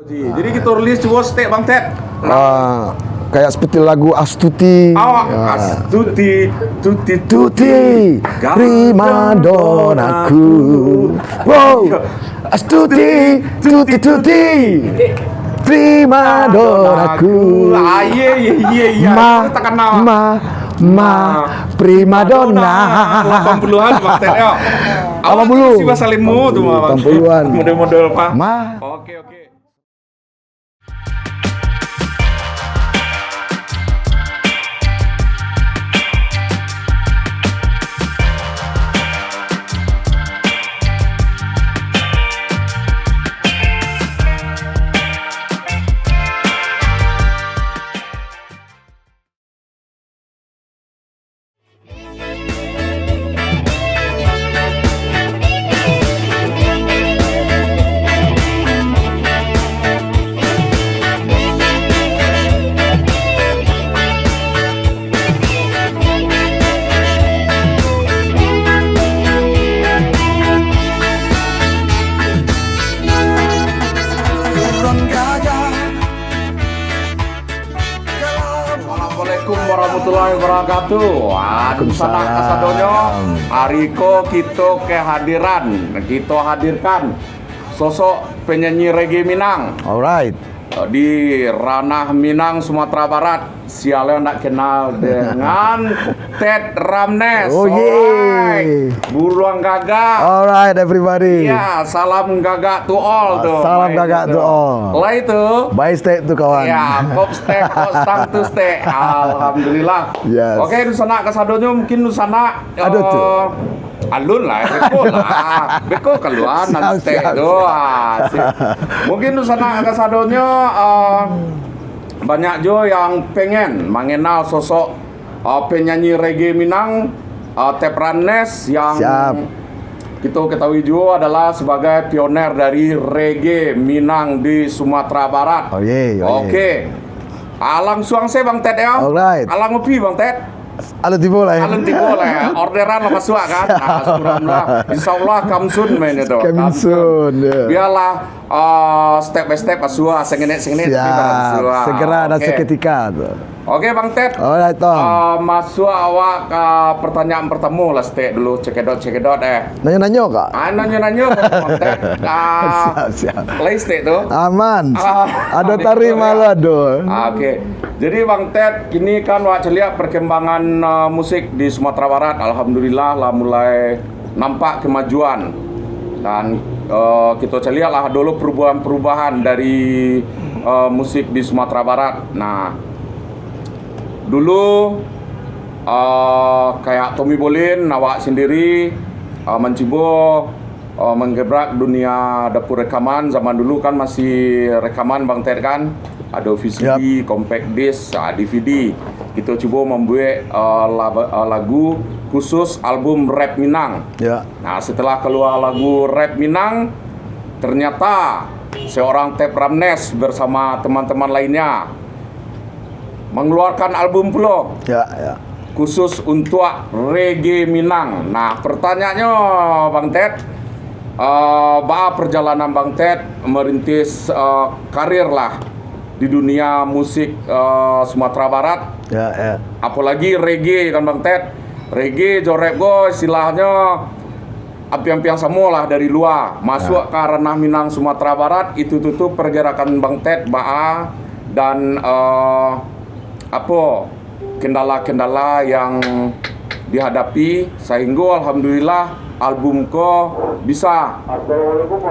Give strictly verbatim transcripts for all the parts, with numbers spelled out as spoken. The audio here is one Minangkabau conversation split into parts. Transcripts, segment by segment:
Jadi kita rilis cubo stek Bang Tet. Ah, kayak seperti lagu Astuti. Awak Ah. Astuti, Tuti, Tuti, Tuti, primadonaku. Wow. Astuti, Tuti, Tuti, primadonaku. Ah, iya, iya, iya, iya. Ma, terkenal. Ma, ma, primadona. Lapan puluhan Bang Tet, yo. Lapan puluh. Awak masih bahasa limo tu, Bang. Lapan puluhan. Model-model apa? Ma. Oke, oke. Assalamualaikum warahmatullahi wabarakatuh. Waalaikumsalam. Dunsanak kasadonyo, ari ko kito kehadiran, kito hadirkan sosok penyanyi reggae Minang. Alright. Di ranah Minang, Sumatera Barat, siapa yang ndak kenal dengan Tet Ramnes? Oh, yeah. Alright. Buruang gagak. Alright, everybody. Ya, salam gagak to all tu. Ah, salam gagak to all. Lah itu. Baik stek tu, kawan. Ya, kop stek, kop stang tu stek. Alhamdulillah. Yes. Oke, dunsanak kasadonyo, mungkin dunsanak, Aduh, tu. eh, alun lah, beko lah. Beko kalua nan Siap, stek siap, tu. siap. Ah, sip. Mungkin dunsanak kasadonyo, eh, banyak jo yang pengen mangenal sosok, eh, penyanyi reggae Minang, eh, Tet Ramnes yang Siap. kito ketahui juo adalah sebagai pioner dari reggae Minang di Sumatera Barat. Oh, ye, oh, ye. Oke. Ah, langsuang se Bang Tet, yo. Alright. Alah ngopi Bang Tet. Alun tibo lah, ya. Alun tibo lah, ya. Orderan lah masuak, kan? Ah, syukur alhamdulillah. Insya Allah, coming soon, men, itu. Coming soon, ya. Biarlah, ah, step by step, masuak, sengenek-sengenek, tapi Siap. barang masuak. Segera dan Oke. seketika tu. Oke, Bang Tet. Alright, Tom. Ah, masuak awak ka pertanyaan pertamo lah, stek dulu, cekedot-cekedot, eh. Nanyo-nanyo, Kak? Ah, nanyo-nanyo, Bang Tet. Ah, Siap, siap. Lai stek tu. Aman. Ah, Ado ambil tarima dulu, ya. lah, ado. Ah, oke. Jadi, Bang Tet, kini kan wak caliak perkembangan, ah, musik di Sumatera Barat, alhamdulillah lah mulai nampak kemajuan. Dan, eh, kito caliak lah dulu perubahan-perubahan dari, eh, musik di Sumatera Barat. Nah, dulu, eh, kayak Tommy Bolin, awak sendiri, eh, mancubo, eh, menggebrak dunia dapur rekaman. Zaman dulu kan masih rekaman, Bang Tet, kan? Ado V C D, Yap. compact disc, ah, D V D. Kito cubo mambuek, eh, laba-, eh, lagu khusus album rap Minang. Ya. Nah, setelah keluar lagu rap Minang, ternyata seorang Tet Ramnes bersama teman-teman lainnya mengeluarkan album pulo. Ya, ya. Khusus untuak reggae Minang. Nah, pertanyaanyo, Bang Tet, eh, baa perjalanan Bang Tet merintis, eh, karir lah di dunia musik, eh, Sumatera Barat? Ya, ya. Apalagi reggae kan, Bang Tet. Reggae jo rap ko istilahnyo ampiang-ampiang samo lah dari lua. Masuak Ya. ka ranah Minang Sumatera Barat, itu tu, tu pergerakan Bang Tet baa dan, eh, apo kendala-kendala yang dihadapi, sahinggo alhamdulillah album ko bisa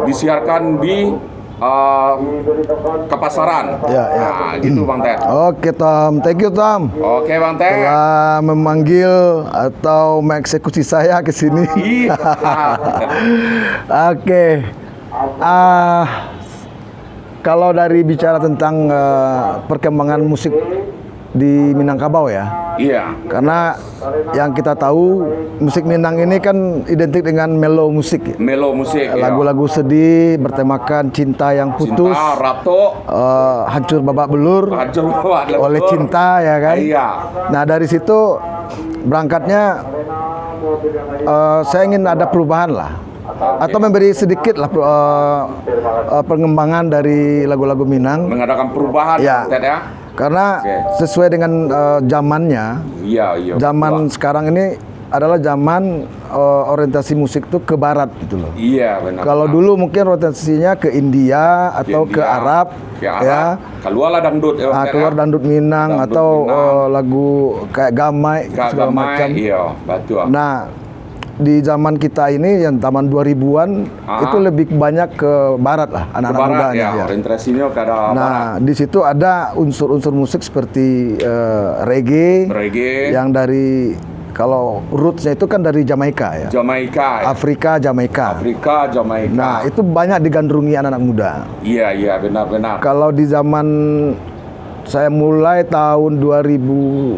disiarkan di, eh, kapasaran. Ya, ya. Nah, gitu, Bang Tet. Oke, Tom. Thank you, Tom. Oke, Bang Tet. Telah memanggil atau mengeksekusi saya ke sini. Iya. Oke. Ah, kalau dari bicara tentang, eh, perkembangan musik di Minangkabau, ya. Iya. Karena yang kita tahu, musik Minang ini kan identik dengan mellow musik, ya. Mellow musik, iya. Lagu-lagu sedih bertemakan cinta yang putus, Cinta, ratok. eh, hancur babak belur Hancur babak belur. oleh cinta, ya kan? Iya. Nah, dari situ berangkatnya, eh, saya ingin ada perubahan lah. atau memberi sedikit lah, eh, eh, pengembangan dari lagu-lagu Minang. Mengadakan perubahan, ya, Tet, ya? Karena, oke, sesuai dengan, eh, zamannya, iya, iya, zaman, betul, sekarang ini adalah zaman, eh, orientasi musik tuh ke barat gitu loh. Iya, benar, benar. Kalau dulu mungkin orientasinya ke India atau ke India, Arab, ke Arab, ya. Keluarlah dangdut, ya, ah, keluar dangdut Minang atau, eh, lagu kayak gamai gitu, segala macam. Iya, betul. Nah, di zaman kita ini, yang zaman dua ribuan, ah, itu lebih banyak ke barat lah, anak-anak mudanya, ya. Orientasinya ke arah barat. Nah, di situ ada unsur-unsur musik seperti, eh, reggae, reggae, yang dari, kalau rootsnya itu kan dari Jamaika, ya. Jamaika, ya. Afrika, Jamaika. Afrika, Jamaika. Nah, itu banyak digandrungi anak-anak muda. Iya, iya, benar-benar. Kalau di zaman saya mulai tahun dua ribu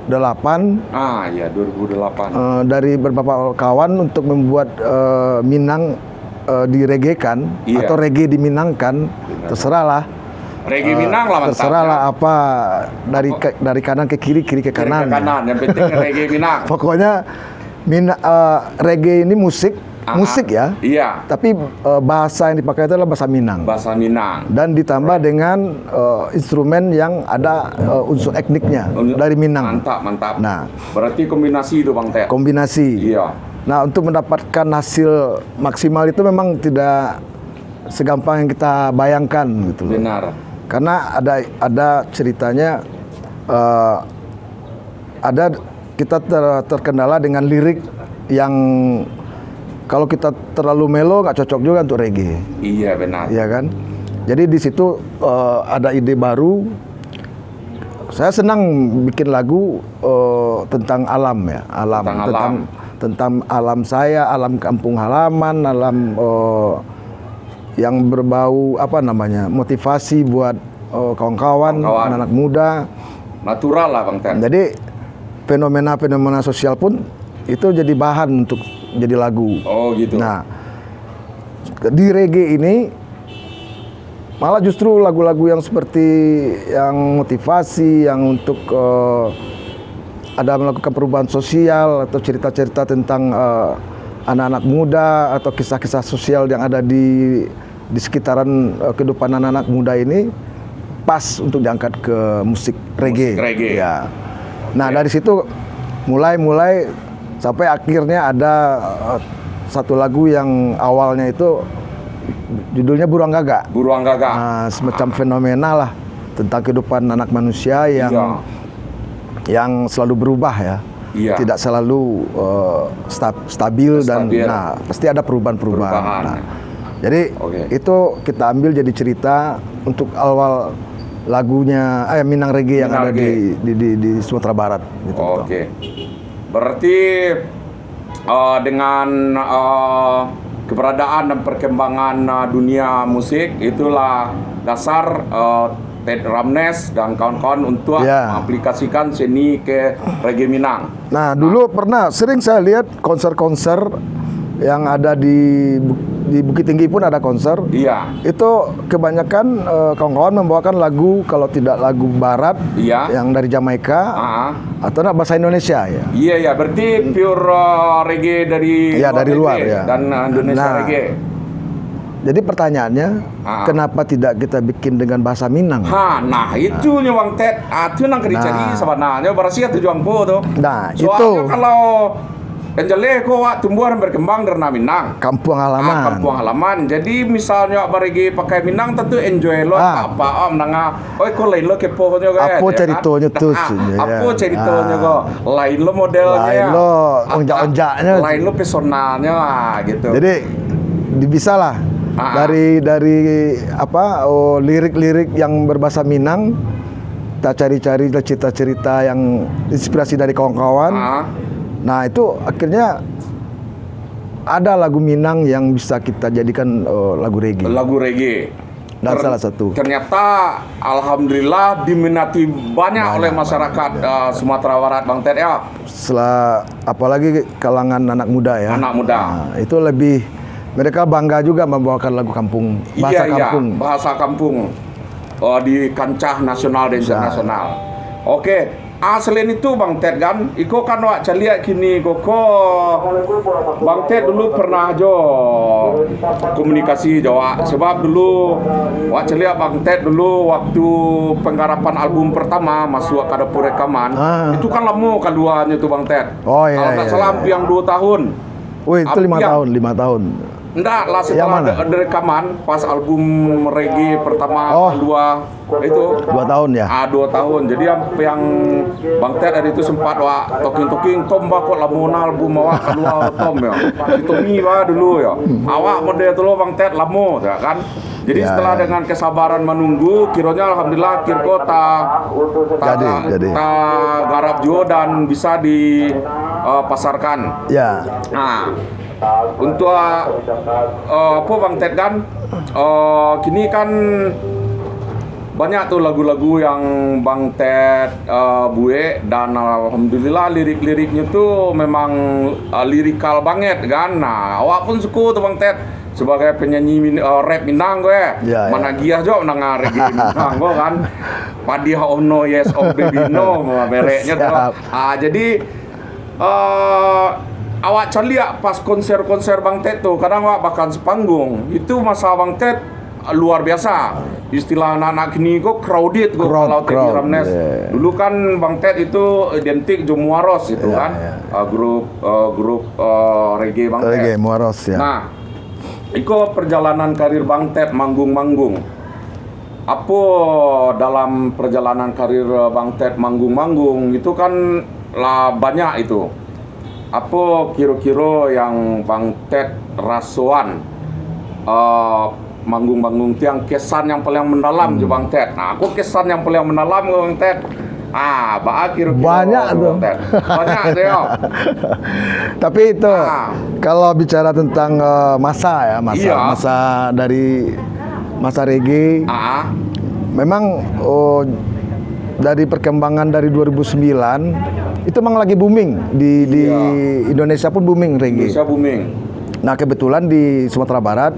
delapan. Ah, ya, dua ribu delapan. Eh, dari beberapa kawan untuk membuat, eh, Minang, eh, diregekan, iya, atau reggae diminangkan, benar, terserahlah. Reggae, eh, Minang lah, mantap, terserahlah, ya. Apa, dari, apa, ke, dari kanan ke kiri, kiri ke kanan. Kiri ke kanan, yang penting reggae Minang. Pokoknya, Mina-, eh, reggae ini musik, ah, musik ya. Iya. Tapi, eh, bahasa yang dipakai itu adalah bahasa Minang. Bahasa Minang. Dan ditambah dengan, eh, instrumen yang ada, eh, unsur etniknya dari Minang. Mantap, mantap. Nah. Berarti kombinasi itu, Bang Tet. Kombinasi. Iya. Nah, untuk mendapatkan hasil maksimal itu memang tidak segampang yang kita bayangkan gitu loh. Benar. Karena ada, ada ceritanya, eh, ada, kita ter-, terkendala dengan lirik yang kalau kita terlalu melo nggak cocok juga untuk reggae. Iya, benar. Iya kan? Jadi di situ, eh, ada ide baru. Saya senang bikin lagu, eh, tentang alam ya, alam. Tentang alam. Tentang, tentang alam saya, alam kampung halaman, alam, eh, yang berbau, apa namanya, motivasi buat, eh, kawan-kawan, kawan-kawan, anak-anak muda. Natural lah, Bang Tet. Jadi, fenomena-fenomena sosial pun itu jadi bahan untuk jadi lagu. Oh, gitu. Nah, di reggae ini malah justru lagu-lagu yang seperti yang motivasi, yang untuk, eh, ada melakukan perubahan sosial atau cerita-cerita tentang, eh, anak-anak muda atau kisah-kisah sosial yang ada di, di sekitaran, eh, kehidupan anak-anak muda ini pas untuk diangkat ke musik reggae. Musik reggae. Ya. Nah, ya, dari situ mulai, mulai sampai akhirnya ada, eh, satu lagu yang awalnya itu judulnya Buruang Gagak. Buruang Gagak. Ah, semacam fenomena lah tentang kehidupan anak manusia yang, iya, yang selalu berubah ya. Iya. Tidak selalu, eh, sta-, stabil dan, stabil, nah, pasti ada perubahan-perubahan. Perubahan. Nah, jadi, oke, itu kita ambil jadi cerita untuk awal lagunya, eh, Minang Reggae yang, Minang Reggae, ada di, di, di, di Sumatera Barat gitu. Oke. Berarti, eh, dengan, eh, keberadaan dan perkembangan, eh, dunia musik, itulah dasar, eh, Ted Ramnes dan kawan-kawan untuk, ya, mengaplikasikan seni ke reggae Minang. Nah, dulu pernah sering saya lihat konser-konser yang ada di Bu-, di Bukittinggi pun ada konser. Iya. Itu kebanyakan, eh, kawan-kawan membawakan lagu, kalau tidak lagu barat, iya, yang dari Jamaika, ah, atau nak bahasa Indonesia ya. Iya, iya, berarti pure, eh, reggae dari, iya, luar dari luar, negeri ya, dan, eh, Indonesia, nah, reggae. Jadi pertanyaannya, ah, kenapa tidak kita bikin dengan bahasa Minang? Ha, nah, itu nyo, Bang Ted. Ah, tu nan ka dicari, nah, sabananyo, barasiah tujuan ko tu. Nah, soalnyo itu, kalau yang jelas ko awak tumbuah dan berkembang di ranah Minang. Kampung halaman. Ah, kampung halaman. Jadi, misalnyo awak barege pakai Minang, tentu enjoy lo, ah, apa, ah, mandanga. Oi, ko lain lo keponyo, kan? Apo caritonyo tu, ah, cunyo, apo caritonyo ko? Lain lo modelnyo. Lain lo onjak-onjaknyo. Lain lo pesonanyo, ah, gitu. Jadi, di-, bisalah, ah, dari, dari, apa, oh, lirik-lirik yang berbahasa Minang, kita cari-cari cerita-cerita yang inspirasi dari kawan-kawan. Ah. Nah, itu akhirnya ada lagu Minang yang bisa kita jadikan, eh, lagu reggae. Lagu reggae. Dan ter-, salah satu. Ternyata, alhamdulillah, diminati banyak, banyak, oleh masyarakat, banyak, eh, Sumatera Barat, Bang Ted, ya. Sela-, apalagi kalangan anak muda, ya. Anak muda. Nah, itu lebih, mereka bangga juga membawakan lagu kampung, bahasa, iya, iya, kampung. Bahasa kampung. Oh, di kancah nasional dan, nah, internasional. Oke. Ah, selain itu, Bang Tet, kan, iko kan wak caliak kini ko, ko Bang Tet dulu pernah jo komunikasi jo wak, sebab dulu wak caliak Bang Tet dulu waktu penggarapan album pertama masuk ka dapur rekaman, Ah. itu kan lamo kaluarnyo tu, Bang Tet. Oh, iya, Kalau ndak iya, salah, iya. hampir yang dua tahun. Wih, itu lima Hampir tahun, lima tahun. Ndak lah, Yang setelah mana? ada, ada rekaman, pas album reggae pertama Oh. keluar, itu. Dua tahun, ya? Ah, dua tahun. Jadi, am-, yang Bang Tet hari itu sempat, wak, talking-talking, "Tom, bah, kok lamo nah album awak keluar, Tom, ya?" Si Tommy, bah, dulu, ya. "Awak model tu lo, Bang Tet, lamo," ya kan? Jadi, Ya. setelah dengan kesabaran menunggu, kironyo alhamdulillah, kirko ta-, ta-, Jadi, jadi. ta-, garap juo dan bisa di, eh, pasarkan. Ya. Nah, untuk, eh, apa, Bang Tet, kan? Eh, kini kan banyak tu lagu-lagu yang Bang Tet, eh, buek, dan alhamdulillah lirik-liriknyo tu memang, eh, lirikal banget, kan? Nah, awak pun suko tu, Bang Tet, sebagai penyanyi Min-, eh, rap Minang ko, eh. Ya, ya. Managiah juo mandanga reggae Minang ko, kan. Padiah oh no, yes oh baby no, mereknyo tu. Siap. Ah, jadi, eh, awak caliak pas konser-konser Bang Tet tu, kadang awak bahkan sepanggung. Itu masa Bang Tet luar biasa. Istilah anak-anak kini ko crowded ko, Crowd, kalau Teddy crowd, Ramnes. yeah. Dulu kan Bang Tet itu identik jo Muaros itu Yeah, kan. yeah. Ah, grup, eh, grup, eh, reggae Bang Tet. Reggae Muaros, ya. Nah, iko perjalanan karir Bang Tet manggung-manggung. Apo dalam perjalanan karir Bang Tet manggung-manggung itu kan lah banyak itu. Apo kiro-kiro yang Bang Tet rasoan, eh, manggung-manggung tiang kesan yang paling mendalam jo Hmm. Bang Tet? Nah, aku kesan yang paling mendalam ko Bang Tet. Ah, baa kiro-kiro Banyak tu tu. Bang Tet? Banyak tu yo. Tapi itu, Ah. kalau bicara tentang, eh, masa ya, masa, Iya. masa dari masa reggae. Ah. Memang, oh, dari perkembangan dari dua ribu sembilan, itu memang lagi booming di, di Iya. Indonesia pun booming reggae. Indonesia booming. Nah, kebetulan di Sumatera Barat,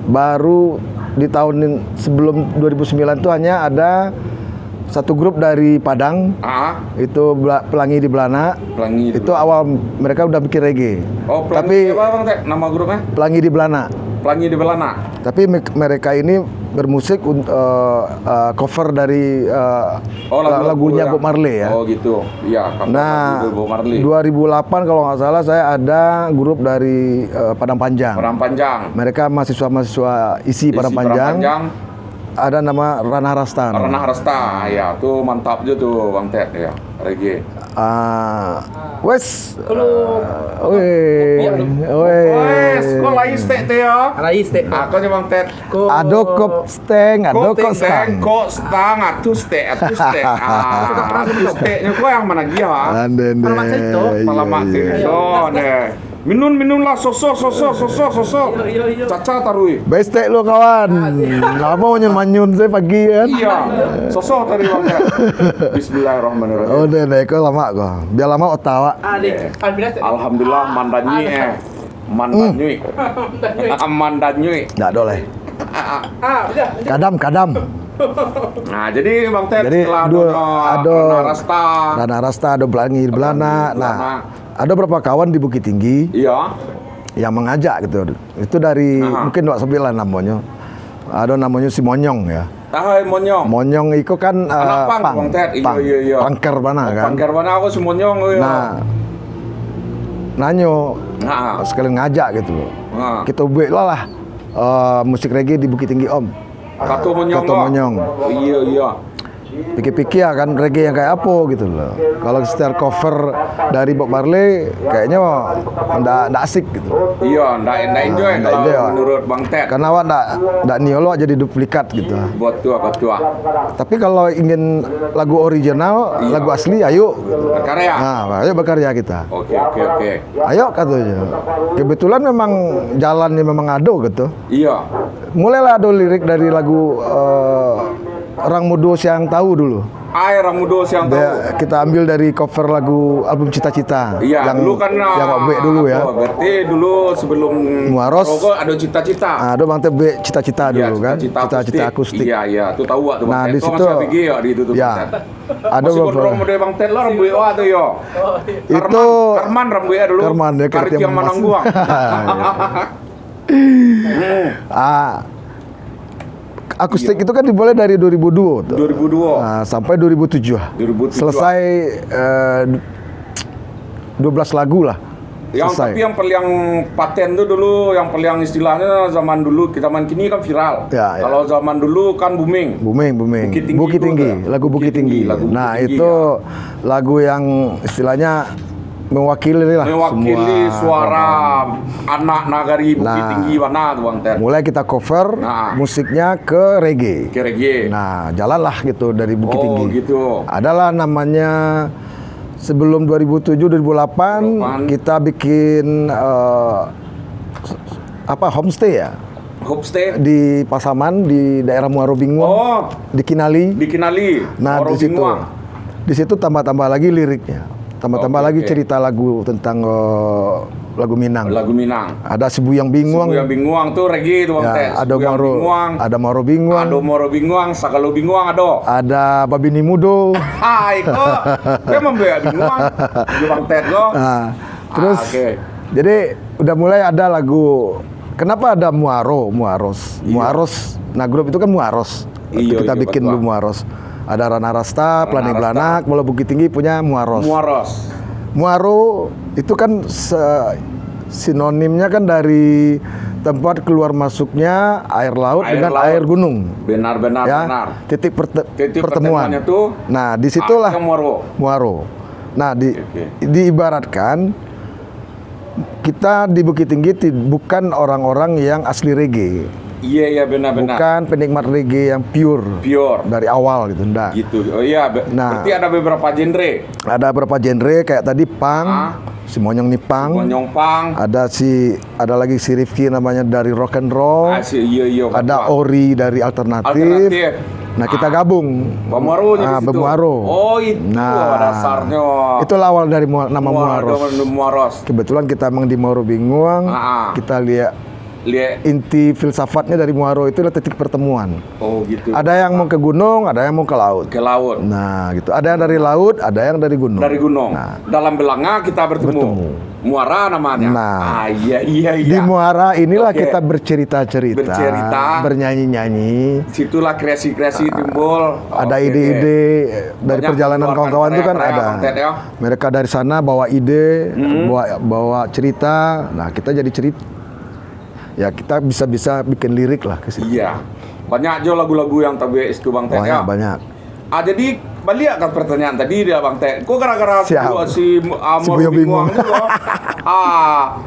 baru di tahun sebelum dua ribu sembilan tu hanya ada satu grup dari Padang, Ah. itu Bela-, Pelangi di Belanak. Pelangi di Itu Belanak. awal mereka udah bikin reggae. Oh, Pelangi Tapi siapa, Bang Tet? Nama grupnya? Pelangi di Belanak. Pelangi di Belanak. Tapi me-, mereka ini bermusik un-, eh, eh, cover dari, eh, Oh, la-, lagu-lagu lagunya yang Bob Marley ya. Oh, gitu. Iya, cover Nah, lagu Bob Marley. dua ribu delapan kalau nggak salah saya ada grup dari, eh, Padang Panjang. Padang Panjang. Mereka mahasiswa-mahasiswa isi Padang Isi Padang Panjang. Panjang. Ada nama Ranah Rasta. Ranah Rasta, ya, tu mantap je tu, Bang Tet, ya, reggae. Ah, wes. Kalau Ah, weh, Iya, weh. Wes, kau lain stek tu ya. Lain stek. Ah, kau je, Bang Tet. Ko Ado kop steng, ado Kok kop teng, stang. Kok stang, atu stek, atu stek. Ah, atu steknya kau yang mana dia, ah? Ande, ande. Alamak cerita. Iya, Alamak iya. cerita, deh. Minun, minunlah, sosoh, sosoh, sosoh, sosoh. Iyo, iyo, iyo. Caca taruih. Bestek lo, kawan. Lamo nyo manyun saya pagi kan. Iya. Sosoh tadi, Bang, kan? Bismillahirrahmanirrahim. Oh, deh, deh, kau lama kau. Biar lama otak awak. Ah, deh. Alhamdulillah. Alhamdulillah, mandanyui, eh. Mandanyui. Mandanyui. Ndak ado, leh. Ah, udah, udah. Kadam, kadam. Nah, jadi, Bang Tet, Jadi, setelah dua, ado, ado Rana Rasta. Rana Rasta, ado Pelangi di Belanak. Nah, Belanak. Ada beberapa kawan di Bukittinggi Iya. yang mengajak gitu. Itu dari, Aha. mungkin awak sebutlah namanya. Ada namanya si Monyong ya. Tahai Monyong. Monyong iko kan, Anak eh, pang, pang, Bang Tet. Iya, pang. iya, iya. Pangker bana Oh, kan. pangker bana aku si Monyong, iya. Nah, nanyo, Nah. sekalian ngajak gitu. Nah. Kita buat lah, lah, eh, musik reggae di Bukittinggi, Om. Kato Monyong Kato lah. Monyong. Iya, iya. Pikir-pikir kan reggae yang kayak apa gitu loh. Kalau setel cover dari Bob Marley, kayaknya ndak, ndak asik gitu. Iya, ndak, ndak enjoy Ndak kalau enjoy, Wak. menurut Bang Tet. Karena awak ndak, ndak nio lo jadi duplikat gitu. Betul, betul. Tapi kalau ingin lagu original, Iya. lagu asli, ayo. Berkarya. Nah, ayo berkarya kita. Oke, oke, oke. Ayo katanya. Kebetulan memang jalannya memang ado gitu. Iya. Mulailah ado lirik dari lagu, eh, Orang Mudo Siang Tahu dulu. Ai, Orang Mudo Siang Tahu. Dia, kita ambil dari cover lagu album Cita-Cita. Iya, yang, dulu kan, yang ah, Wak Buek dulu ya. Apa, berarti dulu sebelum Muaros. Rokok ada Cita-Cita. Ah, ada Bang Ted buek Cita-Cita. Iya, dulu kan. Cita-Cita Cita-Cita akustik. Akustik. Iya, iya, tu tahu Bang Ted. Nah, di situ masih A B G ya di itu tu, ya. Bang Ted. Ada masih gondrong model Bang Ted lah, rambuik awak tu yo. Itu Karman, Karman rambuik dulu. Karman, ya, Karman Tiang Manangguang. Ah, akustik itu kan dimulai dari dua ribu dua tu. Dua ribu dua. Ah, sampai dua ribu tujuh. Dua ribu tujuh. Selesai, eh, dua belas lagu lah. Yang, selesai. Tapi yang paling paten tu dulu, yang paling istilahnya zaman dulu, zaman kini kan viral. Ya, ya. Kalau zaman dulu kan booming. Booming, booming. Bukit Tinggi. Bukit Tinggi, lagu Bukit Tinggi. Lagu Bukit Tinggi, ya. Nah, itu lagu yang istilahnya mewakili lah. Mewakili semua suara anak nagari Bukit Tinggi bana tu, Bang Ted. Nah, mulai kita cover musiknya ke reggae. Ke reggae. Nah, jalanlah gitu dari Bukit Tinggi. Oh, gitu. Adalah namanya sebelum dua ribu tujuh, dua ribu delapan, dua ribu delapan, kita bikin, eh, apa, homestay ya? Homestay? Di Pasaman, di daerah Muaro Binguang. Oh. Di Kinali. Di Kinali. Nah, Muaro Binguang. Di situ tambah-tambah lagi liriknya. Tambah-tambah lagi cerita lagu tentang, eh, lagu Minang. Lagu Minang. Ada Sibuyang Binguang. Sibuyang Binguang tu reggae tu, Bang Ted. Ya, ada Muaro Binguang. Ada Muaro Binguang. Ada Muaro Binguang, Sagalo Binguang ada. Ada Babini Mudo. Ha, iko. Dia mambuek binguang. Itu Bang Ted ko. Ah, terus, jadi udah mulai ada lagu, kenapa ada Muaro, Muaros? Iya. Muaros. Nah, grup itu kan Muaros. Waktu kita bikin dulu Muaros. Ada Rana Rasta, Planet Blanak, Bola Bukit Tinggi punya Muaros. Muaros. Muaro itu kan se-, sinonimnya kan dari tempat keluar masuknya air laut dengan air gunung. Benar, benar, benar. Titik perte-, pertemuan. Titik pertemuannya tu, nah, di situlah Muaro. Muaro. Nah, di, diibaratkan kita di Bukit Tinggi ti-, bukan orang-orang yang asli reggae. Iya, iya, benar, benar. Bukan penikmat reggae yang pure. Pure. Dari awal gitu, ndak. Gitu. Oh iya, be-, nah, berarti ada beberapa genre. Ada beberapa genre, kayak tadi punk, si Monyong ni punk. Si Monyong punk. Ada si, ada lagi si Rifki namanya dari rock and roll. Ah, si, iya, iya, betul. Ada Ori dari alternatif. Alternatif. Nah, kita gabung. Bamuaro jadi situ. Bamuaro. Oh, itu dasarnya. Itulah awal dari mua-, nama Muaros. Muaros. Kebetulan kita emang di Muaro Binguang, kita lihat inti filsafatnya dari Muaro itu adalah titik pertemuan. Oh, gitu. Ada yang mau ke gunung, ada yang mau ke laut. Ke laut. Nah, gitu. Ada yang dari laut, ada yang dari gunung. Dari gunung. Nah. Dalam belanga kita bertemu. Bertemu. Muara namanya. Nah. Ah, iya, iya, iya. Di Muara inilah kita bercerita-cerita, bernyanyi-nyanyi. Situlah kreasi-kreasi timbul. Ada ide-ide dari perjalanan kawan-kawan itu kan ada. Mereka dari sana bawa ide, bawa, bawa cerita. Nah, kita jadi cerita. Ya, kita bisa-bisa bikin lirik lah ke situ. Iya. Banyak jo lagu-lagu yang tabuek situ, Bang Ted, ya. Banyak, banyak. Ah, jadi, baliak ka pertanyaan tadi dia, Bang Ted. Ko gara-gara si, ah, Muaro Binguang tu, ah,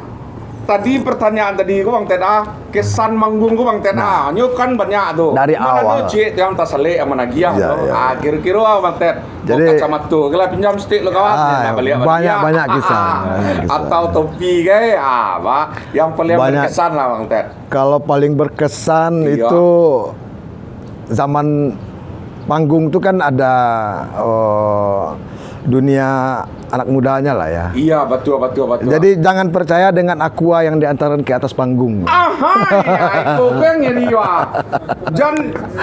tadi pertanyaan tadi ko, Bang Ted, ah, kesan manggung ko, Bang Ted, ah, nyo kan banyak tu. Dari awal. Cik, yang tasalek, yang managiah tu. Iya. Ah, kiro-kiro, ah, Bang Ted. Jadi, kacamato ke lah, pinjam stik lo, kawan. Ah, baliak-baliak. Banyak, banyak kisah, banyak kisah. Atau topi ke, ah, apa? Yang paling berkesan lah, Bang Ted. Kalau paling berkesan itu zaman panggung tu kan ada, eh, dunia anak mudanya lah ya. Iya, betul, betul, betul. Jadi jangan percaya dengan aqua yang diantarkan ke atas panggung. Aha, iya, itu kan yang iya. Jan,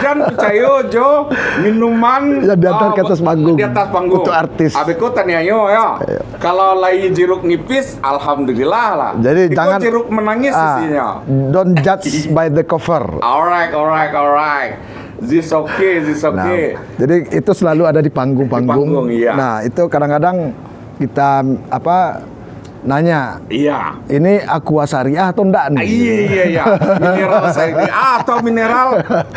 jan percaya jo minuman yang diantar ke atas panggung. Di atas panggung. Untuk artis. Abis ko taniayo ya. Iya. Kalau lai jeruk nipis, alhamdulillah lah. Jadi, jangan, jeruk menangis isinya. Don't judge by the cover. Alright, alright, alright. This okay, this okay. Nah, jadi itu selalu ada di panggung-panggung. Di panggung, iya. Nah, itu kadang-kadang kita, apa, nanya, iya, ini aqua syariah atau enggak nih? Ah, iya, iya, iya. Mineral syariah atau mineral,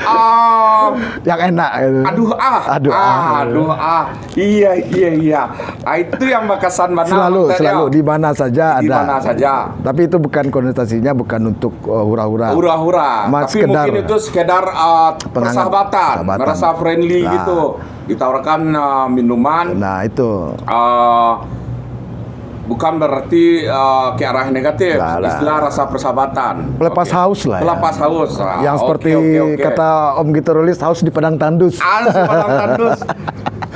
ah, yang enak gitu. Aduh, ah. Aduh, ah. Aduh, ah. Iya, iya, iya. Ah, itu yang berkesan bana. Selalu, Bang Ted, selalu, ya. Di mana saja ada. Di mana saja. Tapi itu bukan konotasinya, bukan untuk, eh, hura-hura. Hura-hura. Tapi sekedar mungkin itu sekedar, eh, penganggap persahabatan, persahabatan. Merasa friendly gitu. Ditawarkan, eh, minuman. Nah, itu. Eh, Bukan berarti, eh, ke arah negatif. Lah, lah. Istilah rasa persahabatan. Pelepas haus lah, ya. Pelepas haus. Ah, yang seperti kata Om Gitarolis, haus di Padang Tandus. Haus di Padang Tandus.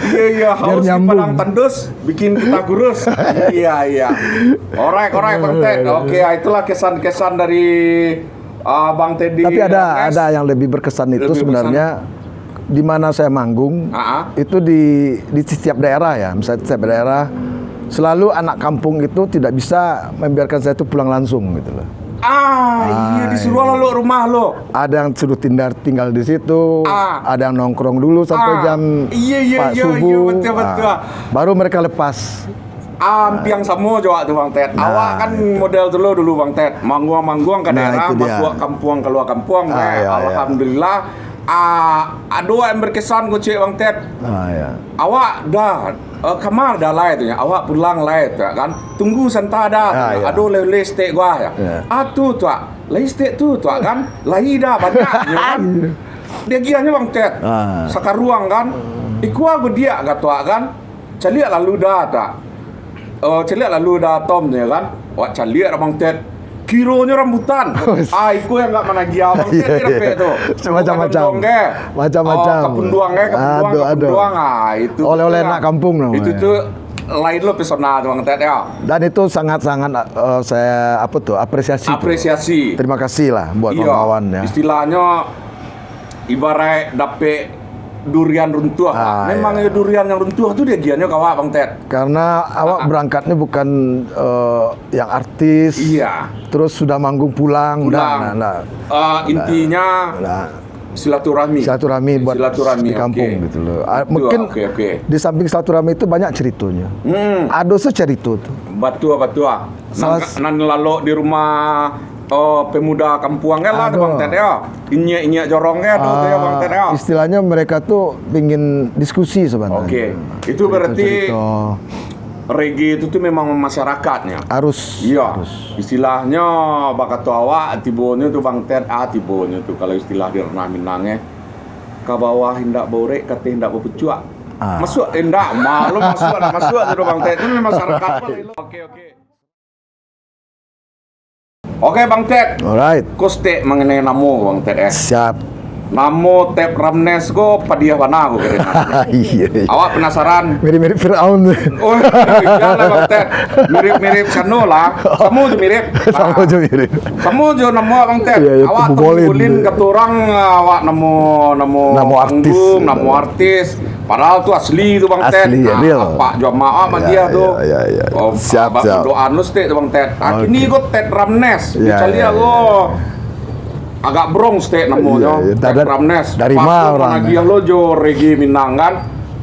Iya, iya, haus di Padang Tandus bikin kita kurus. Iya, iya. Alright, alright, Bang Ted. Oke, itulah kesan-kesan dari, ah, Bang Teddy. Tapi ada, ada yang lebih berkesan itu sebenarnya di mana saya manggung, itu di, di setiap daerah ya, misalnya setiap daerah, selalu anak kampung itu tidak bisa membiarkan saya itu pulang langsung gitu loh. Ah, iya, disuruh lo rumah lo. Ada yang suruh tinggal, tinggal di situ, ada yang nongkrong dulu sampai jam empat subuh. Iya, iya, iya, betul, betul. Baru mereka lepas. Ampiang samo jo awak tu, Bang Ted. Awak kan model tu lo dulu, Bang Ted. Mangguang-mangguang ka daerah, masuak kampuang, kalua kampuang, alhamdulillah. Ah, ado yang berkesan ko ciek, Bang Ted. Ah, ya. Awak dah, eh, kamar dah lai tu, ya. Awak pulang lai tu, kan. Tunggu santa dah tu, ya. Ado lai-lai stek gua, ya. Ah, tu, tu, ah. Lai stek tu, tu, ah, kan. Lai dah banyak, ya, kan. Dia giahnyo, Bang Ted. Sakaruang, kan. Ikua gua diak, kata, kan. Caliak lalu dah, tak? Oh, caliak lalu dah, Tom, ya kan? Wak caliak dah, Bang Ted. Kironyo rambutan. Ah, iko yang agak managia, Bang Ted, ni rapek tu. Macam-macam. Macam-macam. Oh, kapunduang, eh, kapunduang, kapunduang. Ah, itu oleh-oleh anak kampung namanya. Itu tu lain lo pesona tu, Bang Ted, ya. Dan itu sangat-sangat, eh, saya, apa tu, apresiasi tu. Apresiasi. Terima kasih lah buat kawan-kawan, ya. Istilahnyo, ibarat dapek durian runtuah. Ah, memang ya, durian yang runtuah tu dia giahnyo ka awak, Bang Ted. Karena awak berangkatnya bukan, eh, yang artis, terus sudah manggung pulang, pulang. Nah, nah, nah. Eh, intinya silaturahmi. Silaturahmi buat silaturahmi di kampung gitu loh. Ah, mungkin di samping silaturahmi itu banyak ceritanya. Hmm. Ado secerita tu. Batua, batua. Nan, nan lalok di rumah, oh, pemuda kampuang kan lah tu, Bang Ted, ya. Inyiak-inyiak jorong kan tu, ya, Bang Ted, ya. Istilahnya mereka tu pingin diskusi sebenarnya. Oke. Itu berarti reggae itu tu memang masyarakatnya. Harus. Iya. Harus. Istilahnyo, bakato awak, tibonyo tu, Bang Ted, ah, tibonyo tu, kalau istilah di ranah Minang, eh, ka bawah indak baurek, ka ateh indak bapucuak. Ah. Masuak, eh, indak, maklum masuak, indak masuak tu, Bang Ted. Itu memang masyarakat. Oke, oke. Oke, Bang Ted. Alright. Ko stek mangenai namo, Bang Ted, eh. Siap. Namo Ted Ramnes ko padiah bana ko kado. Iya, iya. Awak penasaran? Mirip-mirip Firaun tu. Oh, janganlah, Bang Ted. Mirip-mirip sano lah. Samo jo mirip. Samo jo mirip. Samo jo namo Bang Ted. Iya, iya, awak kumpulin. Kumpulin kata orang, awak namo, namo panggung, namo artis. Padahal tu asli tu, Bang Ted. Asli, real. Apak jo amak awak mah dia tu. Iya, iya, iya. Oh, siap, siap. Doa nu stek tu, Bang Ted. Ah, kini ko Ted Ramnes. Iya, iya, iya. Dicaliak ko agak brong stek namonyo. Iya, iya. Ted Ramnes. Dari ma orang? Pas tu managiah lo jo reggae Minang kan.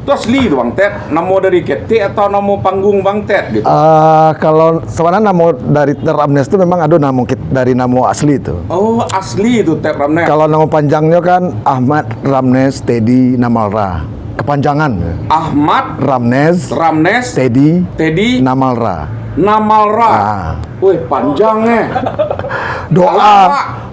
Tu asli tu, Bang Ted. Namo dari ketek atau namo panggung Bang Ted gitu? Ah, kalau sebenarnya namo dari Ted Ramnes tu memang ado namo kit-, dari namo asli tu. Oh, asli tu Ted Ramnes. Kalau namo panjangnyo kan Ahmad Ramnes Teddy Namalra. Kepanjangan. Ahmad Ramnes Ramnes Teddy Teddy Namalra. Namalra. Ah. Weh, panjang, eh. Doa,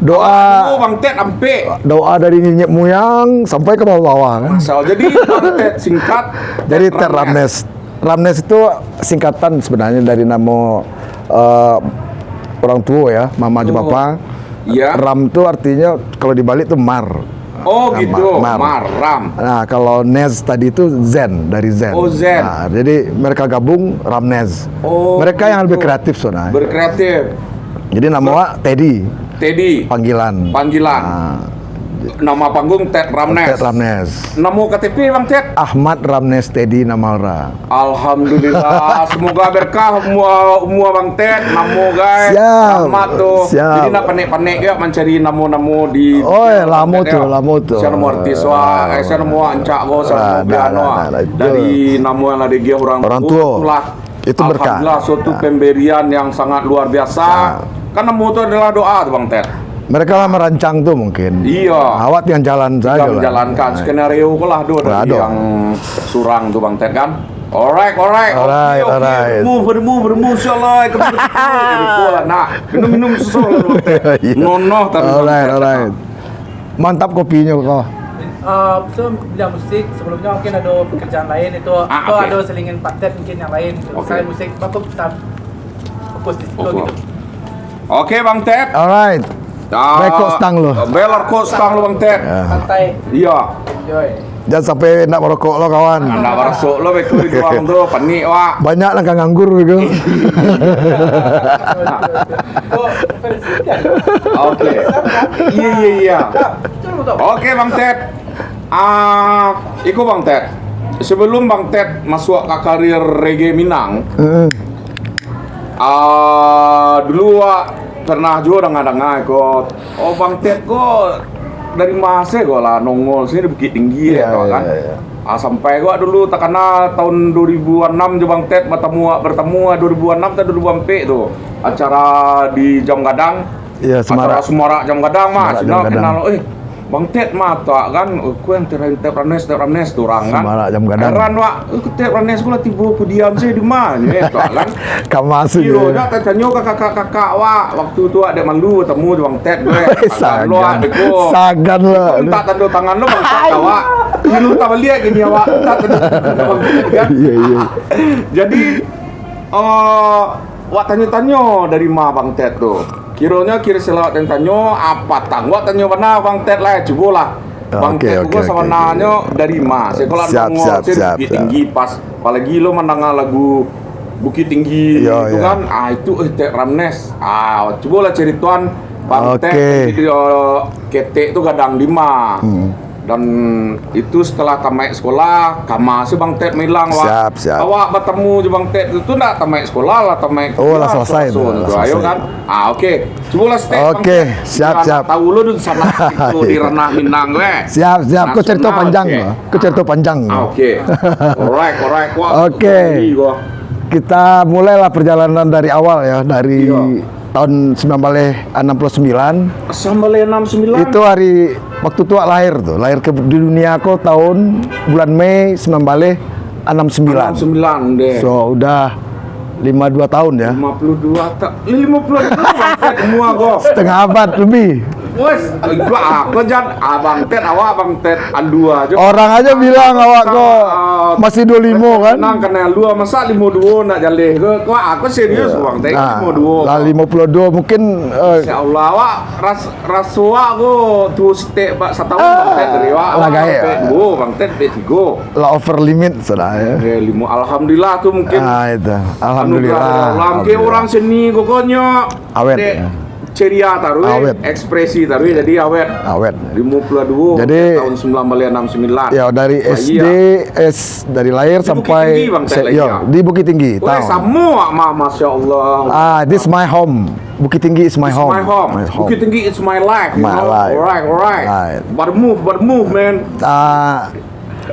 doa. Alah, Bang Ted ampek. Doa dari niniak moyang sampai ke bawah-bawah, kan? Masya Allah. Jadi Bang Ted singkat, jadi Ted Ramnes. Ramnes. Ramnes itu singkatan sebenarnya dari namo, eh, orang tua ya, mama jo papa. Iya. Ram tu artinya kalau dibalik tu mar. Oh, gitu. Mar. Mar, Ram. Nah, kalau Nez tadi itu Zen, dari Zen. Oh, Zen. Nah, jadi mereka gabung Ramnez. Oh, gitu. Mereka yang lebih kreatif sebenarnya. Berkreatif. Jadi nama awak Teddy. Teddy. Panggilan. Panggilan. Nah. Nama panggung Ted Ramnes. Ted Ramnes. Nama K T P, Bang Ted? Ahmad Ramnes Teddy Namalra. Alhamdulillah, semoga berkah umua, umua Bang Ted, namo gai. Siap. Ahmad tu. Siap. Jadi nak panek-panek gai mancari namo-namo di. Oh, eh, lamo tu, lamo tu. Sia namo artis wak, eh, sia namo ancak ko, sia namo piano wak. Dari namo yang lah diagiah orang tua. Orang tua. Itulah. Itu berkah. Alhamdulillah, suatu pemberian yang sangat luar biasa. Kan namo tu adalah doa tu, Bang Ted. Mereka lah merancang tu mungkin. Iya. Awak tinggal jalan saja lah. Tinggal menjalankan skenario ko lah, do, dari yang surang tu, Bang Ted, kan. Alright, alright. Alright, alright. Bertemu, bertemu, bertemu, insyaallah. Nah, minum-minum susu lah, Bang Ted. Iya. Nonoh taruih, Bang Ted. Alright, alright. Mantap kopinya, kau. Eh, so, bilang musik, sebelumnya mungkin ada pekerjaan lain itu, atau ada selingin Bang Ted mungkin yang lain, selain musik, apa, Oke. Oke, Bang Tet. Alright. Ah, Bekok stang lo. Beler kok stang lo, Bang Tet. Ya. Santai. Iya. Enjoy. Jangan sampai ndak merokok lo, kawan. Ndak merokok lo, betul itu, Bang, tu. Panik, wak. Banyak lah kan nganggur, begitu. Oke. Iya, iya, iya. Oke, Bang Tet. Ah, iko, Bang Tet. Sebelum Bang Tet masuk ka karir reggae Minang, ah, dulu wak pernah juo danga-danga ko, oh, Bang Tet ko dari ma se ko lah nongol sini di Bukittinggi, ya, ko kan. Ah, sampai ko dulu takana tahun dua ribu enam jo Bang Tet batamu, bertemu dua ribu enam atau dua ribu ampek tu, acara di Jam Gadang. Iya, acara Semarak. Semarak Jam Gadang mah, Semarak Jam Gadang. Kenal, eh, Bang Tet mah tu kan, oh, ku yang Tet, Tet Ramnes, Tet Ramnes tu urang kan. Semarak Jam Gadang. Heran wak, eh, Tet Ramnes ko lah tibo ko diam se di ma, eh, tu kan. Kama se. Kiro nyo tatanyo ka kakak-kakak wak, waktu tu wak dek malu batamu jo Bang Tet, gue. Sagan. Sagan lah. Mintak tando tangan lo Bang Tet ka wak. Kiro tabaliak gini awak, mintak tando tangan lo Bang Tet kan. Iya, iya. Jadi, eh, wak tanyo-tanyo dari ma Bang Tet tu. Kironyo kiro selalu tanyo, apo tang wak tanyo bana Bang Tet lah, cubolah. Bang Tet tu sabananyo dari ma? Siap, siap, siap. Bukittinggi pas, apalagi lo mandanga lagu Bukittinggi itu kan, ah, itu, eh, Tet Ramnes. Ah, cubolah caritoan Bang Tet, jadi, eh, ketek tu gadang di ma. Dan itu setelah tamaik sekolah, kama se Bang Tet mailang, wak. Siap, siap. Awak batamu jo Bang Tet tu, tu ndak tamaik sekolah lah, tamaik kuliah, lah salasai tu, lah salasai. Ayo kan. Ah, oke. Cubolah step, Bang Tet. Oke, siap, siap. Tahu lo dun sanak itu di ranah Minang, weh. Siap, siap. Ko carito panjang, oke. Ko carito panjang. Ah, oke. Alright, alright. Wah, oke. Kita mulailah perjalanan dari awal ya, dari tahun sembilan baleh anam puluah sembilan. Sambilan baleh anam sembilan? Itu hari waktu tu wak lahir tu. Lahir ke, di dunia ko tahun bulan Mei sembilan baleh anam sembilan. Anam sembilan deh. So, udah lima dua tahun ya. Lima puluh dua ta-, lima puluh dua Bang Tet umua ko. Setengah abad lebih. Wes, gua aku jan, Abang Tet, awak Bang Tet alua aja. Orang aja bilang awak ko masih dua limo kan? Nang kena alua, masa limo duo nak jaleh ke? Wah, aku serius, Bang Tet, limo duo. Lah limo puluah duo mungkin, eh, insya Allah, awak ras-, raso awak ko tuo sitek, bak satahun Bang Tet dari awak. Lah gaek. Bang Tet duo, Bang Tet duo tigo. Lah over limit sudah ya. Eh, limo, alhamdulillah tu mungkin. Ah, itu. Alhamdulillah. Anugerah dari Allah. Mungkin orang seni pokoknya. Awet, dek, ya. Ceria taruih, awet. Ekspresi taruih, jadi awet. Awet. Limo puluah duo, jadi, tahun sembilan baleh anam sembilan. Ya, dari S D, S, dari lahir sampai Bukittinggi, Bang Tet, yo, di Bukittinggi, weh, tahu. Samo, Mak, Masya Allah. Ah, this my home. Bukittinggi is my home. It's my home. My home. Bukittinggi is my life, you know? My life. Alright, alright. Right. But move, but move, man. Ah,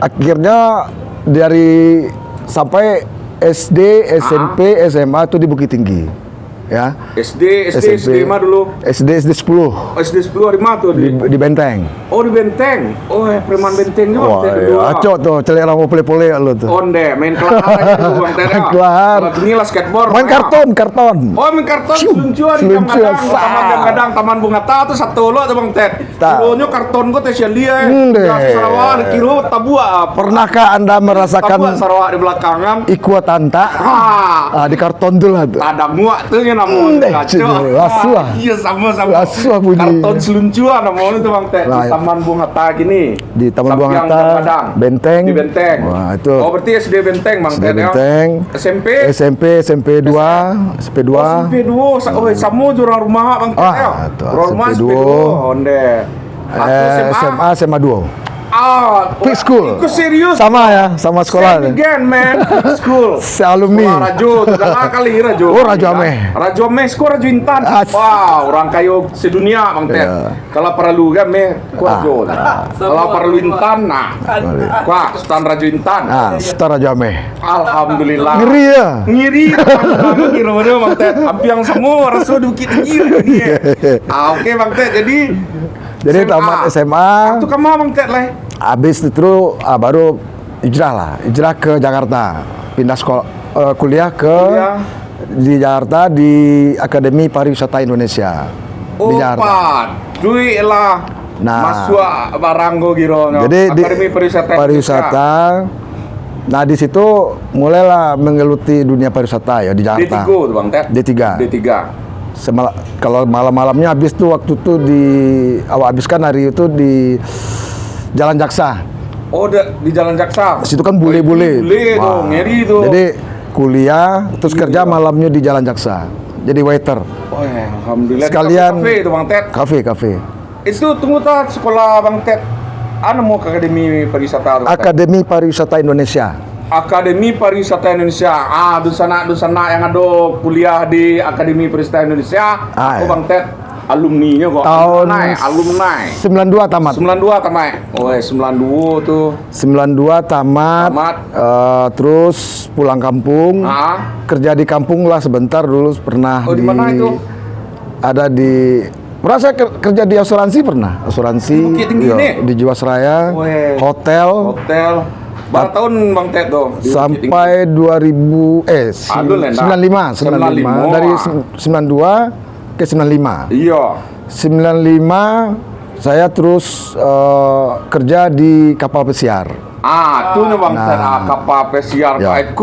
akhirnya dari sampai S D, S M P, S M A tu di Bukittinggi. Ya. S D, S D, S D mah dulu? S D, S D sepuluh. Oh, S D sepuluh di mana tu? Di, di Benteng. Oh, di Benteng. Oh, eh, preman Benteng juga. Wah, Benteng dulu, iya. Acok tu, caliak rambut polek-polek lu tu. Onde, main kelahar aja dulu, Bang Ted, ya. Kelahar. Kalau gini lah skateboard, main karton, karton. Oh, main karton, seluncuran, seluncuran, Taman Gadang, Taman Bunga Hatta tu satu lo tu, Bang Ted. Dulunyo karton ko teh sia liek, eh. Hmm, deh. Biaso Sarawak, kiro tabuak. Pernahkah anda merasakan tabuak Sarawak di belakangan? Ikua tantak? Ha. Ah, di karton tu lah tu. Tadang muak tu nyo namo. Hmm, deh, ngaco. Lasuah. Iyo, samo-samo. Lasuah bunyi. Karton seluncuran namo tu, Bang Ted. Di Taman Bunga Hatta gini. Di Taman Bunga Hatta, Benteng. Di Benteng. Wah, itu. Oh, berarti S D Benteng, Bang Ted, ya? S D Benteng. S M P? S M P, S M P dua, S M P dua. Oh, S M P dua. Sa-, oh, samo jo urang rumah, Bang Ted, ya? Ah, tu, rumah S M P dua. S M P dua, onde. Aku S M A. Eh, S M A, S M A dua. Ah, Peak School. Ikut serius. Sama ya, sama sekolah. Same again, man. Peak School. Sealumni. Sekolah Rajo, tu kan kali Rajo. Oh, Rajo Ameh. Rajo Ameh, sekolah Rajo Intan. Wah, orang kayo sedunia, Bang Ted. Iya. Kalau paralu kan, meh, kuah jo. Ah. Kalau paralu Intan, nah. Boleh. Kuah, Sutan Rajo Intan. Ah, Sutan Rajo Ameh. Alhamdulillah. Ngeri ya? Ngeri. Kiro-kiro, Bang Ted. Ampiang samo, raso di Bukittinggi lah ni. Ah, oke, Bang Ted. Jadi, jadi S M A. Tamat S M A. Waktu kama, Bang Ted, lah? Habis itu, ah, baru hijrah lah. Hijrah ke Jakarta. Pindah sekolah, eh, kuliah ke, kuliah di Jakarta, di Akademi Pariwisata Indonesia. Oh, di Jakarta. Patuik lah. Nah. Masuak barang ko kiro nyo. Jadi, di Akademi Pariwisata Indonesia. Pariwisata, Nah, di situ mulailah menggeluti dunia pariwisata ya di Jakarta. D tiga tu, Bang Tet? D tiga. D tiga. Semala-, kalau malam-malamnya habis tu, waktu tu di, awak habiskan hari itu di Jalan Jaksa. Oh, da-, di Jalan Jaksa? Situ kan bule-bule. Bule tu, wah, ngeri tu. Jadi kuliah, terus kerja malamnya di Jalan Jaksa. Jadi waiter. Oh, ya, alhamdulillah. Sekalian kafe-kafe tu, Bang Tet? Kafe, kafe. Itu tunggu ta, sekolah Bang Tet. Anu, mau Akademi Pariwisata tu, Bang Tet? Akademi Pariwisata Indonesia. Akademi Pariwisata Indonesia. Ah, dunsanak-dunsanak yang ado kuliah di Akademi Pariwisata Indonesia, ah, aku, iya, Bang Tet, alumninyo kok. Tahun alumni, alumni. Sembilan dua tamat. Sembilan dua tamat. Oh, eh, sembilan dua tu. Sembilan dua tamat, tamat. Eh, terus pulang kampung. Ah. Kerja di kampung lah sebentar dulu pernah. Oh, di mana itu? Ada di Pernah saya ker-, kerja di asuransi pernah. Asuransi, di Bukittinggi, iya, ni? Di Jiwasraya, weh, hotel. Hotel. Bara tahun Bang Tet tu di Bukittinggi? Sampai dua ribu, eh, si-, sembilan lima, sembilan lima. Dari sem-, sembilan dua ke sembilan lima. Iya. Sembilan lima, saya terus, eh, kerja di kapal pesiar. Ah, tu nyo Bang Tet, ah, kapal pesiar. Iya.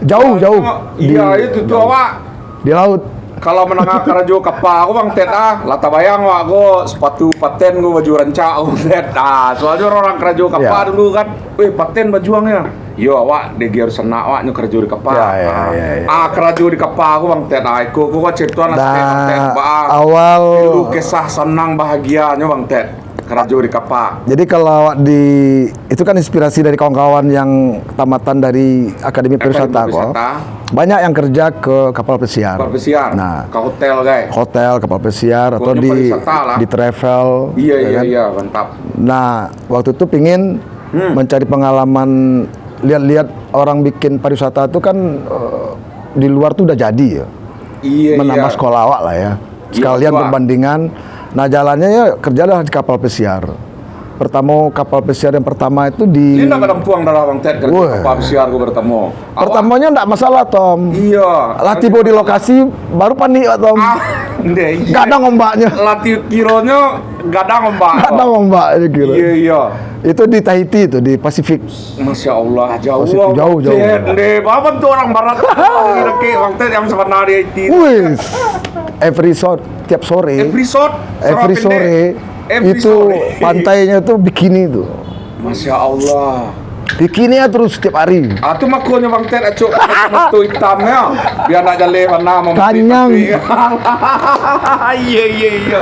Jauh, jauh. Iya, itu tu awak di laut. Kalau mandanga karajo kapal ko, Bang Tet, ah, lah tabayang awak ko, sepatu paten ko, baju rancak ko, Bang Tet. Ah, soalnyo urang-urang karajo kapal dulu kan, "Weh, paten bajuangnyo." Yo, awak dek dunsanak awak nyo karajo di kapal. Ya, ya, ya, ya. Ah, karajo di kapal ko, Bang Tet. Ah, iko ko cerito lah sikit, Bang Tet. Awal kisah sanang bahagianyo, Bang Tet. Karajo di kapal. Jadi kalau awak di, itu kan inspirasi dari kawan-kawan yang tamatan dari Akademi Pariwisata ko. Banyak yang kerja ke kapal pesiar. Kapal pesiar. Nah. Ka hotel, kan? Hotel, kapal pesiar, atau di, pokoknyo pariwisata lah, di travel, iya, ya kan? Iya, mantap. Nah, waktu itu pingin mencari pengalaman, lihat-lihat orang bikin pariwisata itu kan, eh, di luar tuh udah jadi ya. Iya, iya. Menambah sekolah awak lah ya. Iya, sekalian betul, ah, perbandingan. Nah, jalannya ya kerjalah di kapal pesiar. Pertamo, kapal pesiar yang pertama itu di... Ini ndak badampuang dah lah, Bang Tet, kerja kapal pesiar ko pertamo. Pertamonyo ndak masalah, Tom. Iya. Lah tibo di lokasi, baru panik awak, Tom. Ah, ndeh, iya. Gadang ombaknyo. Lah ti-, kironyo gadang ombak. Gadang ombaknyo kiro. Iya, iya. Itu di Tahiti tu, di Pasifik. Masya Allah, jauh, Bang Tet. Jauh, jauh. Ndeh, baa bantuak urang barat dari dakek, Bang Tet, yang sabana di Tahiti. Wih, every sore, tiap sore. Every sore? Every sore. Every sore. Itu pantainyo tu bikini tu. Masya Allah. Bikini ya terus setiap hari. Ah, tu makonyo Bang Tet acok kacamata hitam ya. Biar ndak jaleh panah. Kanyang. Iya, iya, iya.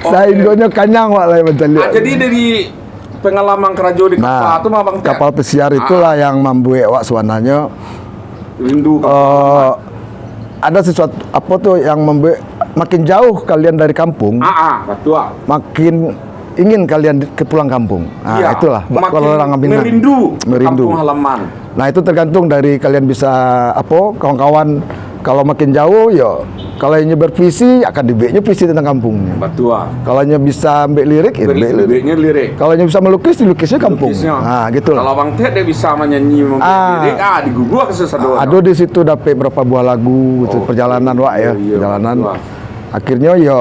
Sainggonyo kanyang wak lai mancaliak. Ah, jadi dari pengalaman karajo di kapal tu mah, Bang Tet? Nah, kapal pesiar itulah yang mambuek awak sabananyo rindu ka, eh, ada sesuatu, apo tu, yang mambuek makin jauh kalian dari kampung, ah, ah, batua, makin ingin kalian di-, ke pulang kampung. Ah, iya, itulah, ba-, makin kalau orang Minang, merindu, merindu kampung halaman. Nah, itu tergantung dari kalian bisa, apo, kawan-kawan, kalau makin jauh, yo, kalau inyo berpuisi, akan dibueknyo puisi tentang kampung. Batua. Kalau inyo bisa ambek lirik, ya, ambek lirik. Dibueknyo lirik. Kalau inyo bisa melukis, dilukisnyo kampung. Lukisnyo. Ha, gitu lah. Kalau Bang Tet dia bisa manyanyi, membuat lirik, ah, diguguah ka sasado. Ado di situ dapek berapa buah lagu gitu, perjalanan wak ya, iya, iya, perjalanan. Batua. Akhirnyo, yo,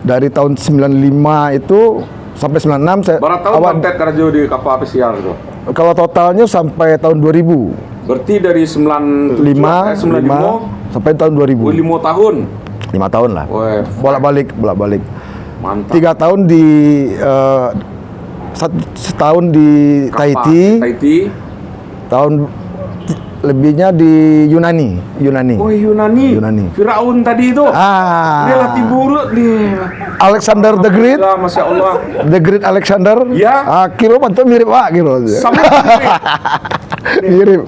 dari tahun sembilan lima itu sampai sembilan enam saya. Bara tahun awak Bang Tet karajo di kapal pesiar tu? Kalau totalnyo sampai tahun dua ribu. Berarti dari sembilan tujuh, lima, eh, sembilan lima, lima sampai tahun dua ribu. Oh, lima tahun. Lima tahun lah. Weh, bolak-balik, bolak-balik. Mantap. Tiga tahun di, eh, sat-, setahun di kapal Tahiti. Tahiti. Tahun lebihnya di Yunani, Yunani. Oh, Yunani. Yunani. Firaun tadi tu. Ah. Dia latih buruk dia. Alexander the Great. Alhamdulillah, Masya Allah. The Great Alexander. Ya. Ah, kiro bantuak mirip, ah, kiro. Sama mirip. Mirip.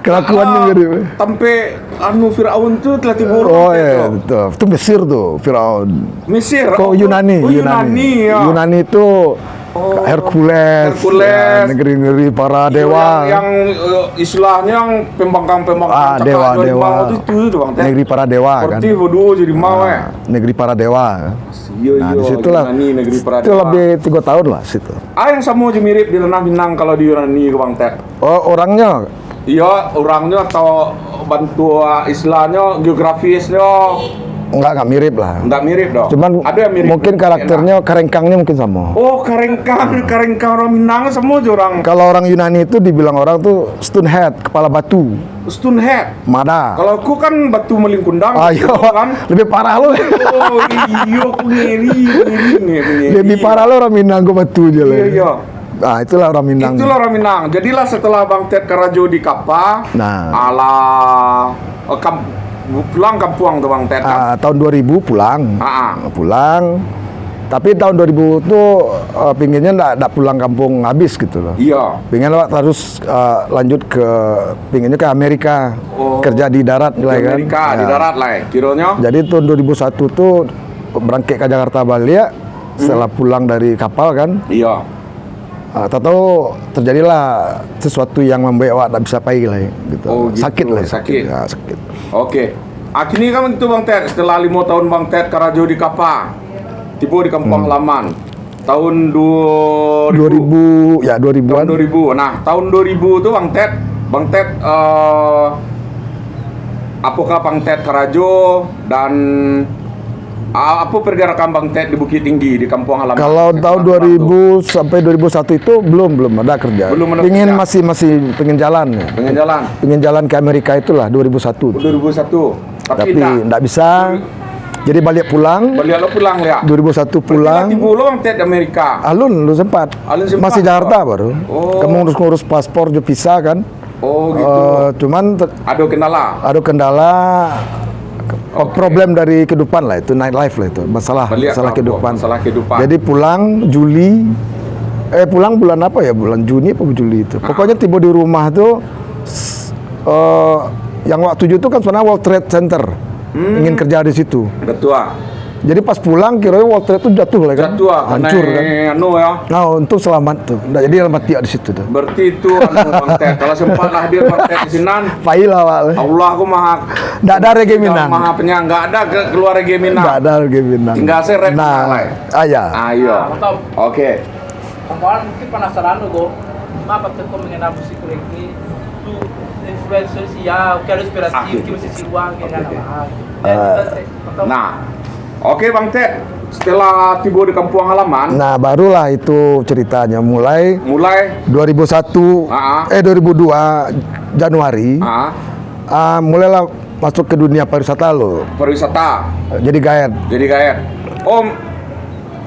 Kelakuannya mirip. Sampai anu Firaun tu latih buruk. Oh, iya, betul. Itu Mesir tu, Firaun. Mesir. Kok Yunani, oh, Yunani. Yunani, ya. Yunani tu Oh. Hercules, Hercules. Ya, negeri-negeri para dewa. Iya, yang, yang, eh, istilahnya yang pembangkang-pembangkang, ah, dewa, dewa. Itu, itu, Bang Tet. Negeri para dewa, kan. Seperti bodoh jadi mau, eh. Negeri para dewa. Iya, iya, di situlah. Yunani, negeri para dewa. Itu lebih tiga tahun lah situ. Ah, yang sama aja mirip di Ranah Minang kalau di Yunani ke, Bang Tet. Oh, orangnya? Iya, orangnya atau bantuak, istilahnya geografisnya. Enggak, enggak mirip lah. Enggak mirip doh. Cuman ado yang mirip. Mungkin karakternya, karengkangnyo mungkin samo. Oh, karengkang, karengkang orang Minang samo jo orang. Kalau orang Yunani itu dibilang orang tuh stone head, kepala batu. Stone head. Mada. Kalau aku kan batu malingkundang, ah, iya, gitu kan. Lebih parah lo. Oh, iyo, aku ngeri, ngeri, ngeri, ngeri. Lebih parah lo orang Minang ko batu je lah. Iya, iya. Ah, itulah orang Minang. Itulah orang Minang. Jadilah setelah Bang Ted karajo di kapa, nah, alah, eh, kam-, pulang kampuang tu Bang Ted, kan? Ah, tahun dua ribu pulang. Ah, ah. Pulang. Tapi tahun dua ribu tu, eh, pinginnya ndak, ndak pulang kampung habis gitu loh. Iya. Pingin awak terus, eh, lanjut ke, pinginnya ke Amerika. Oh. Kerja di darat lah, kan? Amerika, di darat lah, eh. Kironyo? Jadi tahun dua ribu satu tu berangkat ke Jakarta balik, hmm, setelah pulang dari kapal kan. Iya. Ah, tahu-tahu terjadilah sesuatu yang membuat awak tak bisa pai lai, gitu. Oh, gitu. Sakit lai, sakit. Sakit. Ya, sakit. Oke. Akhirnya kan itu Bang Ted, setelah limo tahun Bang Ted karajo di kapa, tibo di kampuang, hmm, halaman. Tahun dua ribu. Dua ribu, ya, dua ribuan. Tahun dua ribu. Nah, tahun dua ribu tu Bang Ted, Bang Ted, eh, apokah Bang Ted karajo dan Ah, apa pergerakan Bang Ted di Bukittinggi, di kampung halaman? Kalau tahun dua ribu sampai dua ribu satu itu belum, belum ada kerja. Belum ada kerja. Pingin masih, masih pingin jalan. Pingin jalan. Pingin jalan ke Amerika itulah dua ribu satu. Dua ribu satu. Tapi ndak, ndak bisa. Jadi baliak pulang. Baliak lo pulang, ya? Dua ribu satu pulang. Berarti lah tibo lo Bang Ted di Amerika? Alun, alun sempat. Alun sempat. Masih Jakarta baru. Oh. Kamu ngurus-ngurus paspor jo visa kan. Oh, gitu. Eh, cuman te-, ado kendala? Ado kendala, problem dari kehidupan lah itu, night life lah itu, masalah, masalah kehidupan. Masalah kehidupan. Jadi pulang Juli, eh, pulang bulan apa ya, bulan Juni apa Juli itu. Ah. Pokoknya tibo di rumah tu, s-, eh, yang awak tuju tu kan sebenarnya World Trade Center. Hmm. Ingin kerja di situ. Betul. Jadi pas pulang, kironyo World Trade tu jatuah lah kan. Jatuah, hancur kan. Anu ya. Nah, untung selamat tu. Ndak jadi dalam mati di situ tu. Berarti itu anu Bang Ted. Kalau sempat lah hadir Bang Ted di sinan. Pailah, Pak. Allah aku maha. Ndak ada reggae Minang. Maha penyayang. Nggak ada ke-, keluar reggae Minang. Ndak ada reggae Minang. Tinggal seret lah. Nah, ah, ya. Ayo. Oke. Kawan-kawan mungkin penasaran lo, Go. Kenapa teko mengenal musik reggae? Tu influencer sia, oke, ada inspirasi, oke, musisi luar, oke, kan, oke. Nah, oke, Bang Ted, setelah tibo di kampung halaman. Nah, barulah itu ceritanya mulai, mulai dua ribu satu, ah, ah, eh, dua ribu dua Januari, ah, ah, mulailah masuk ke dunia pariwisata lo. Pariwisata. Jadi gaet. Jadi gaet. Om,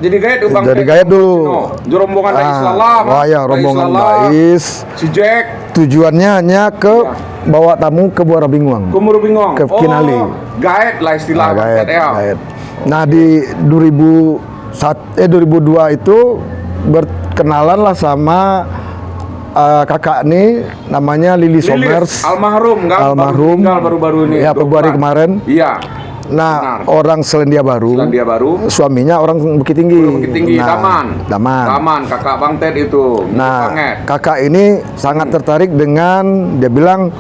jadi gaet tu, Bang Ted? Jadi gaet dulu. No. Jo rombongan Rais Lala, oh ya, Rais Lala, rombongan Rais. Si Jack. Tujuannya hanya ke, iya, bawa tamu ke Muara Bungkung. Ke Muara Bungkung. Ke Kinale. Oh, gaet lah istilah Bang Ted, ya. Gaet. Nah, di dua ribu satu, eh, dua ribu dua itu berkenalan lah sama, eh, kakak ni, namanya Lili Somers. Almarhum, kan? Almarhum. Baru meninggal baru-baru ini. Ya, Februari kemarin. Iya. Nah, benar. Orang Selandia Baru. Selandia Baru. Suaminya orang Bukittinggi. Orang Bukittinggi, nah, Daman. Daman. Daman, kakak Bang Ted itu. Nah, kakak ini sangat, hmm, tertarik dengan, dia bilang,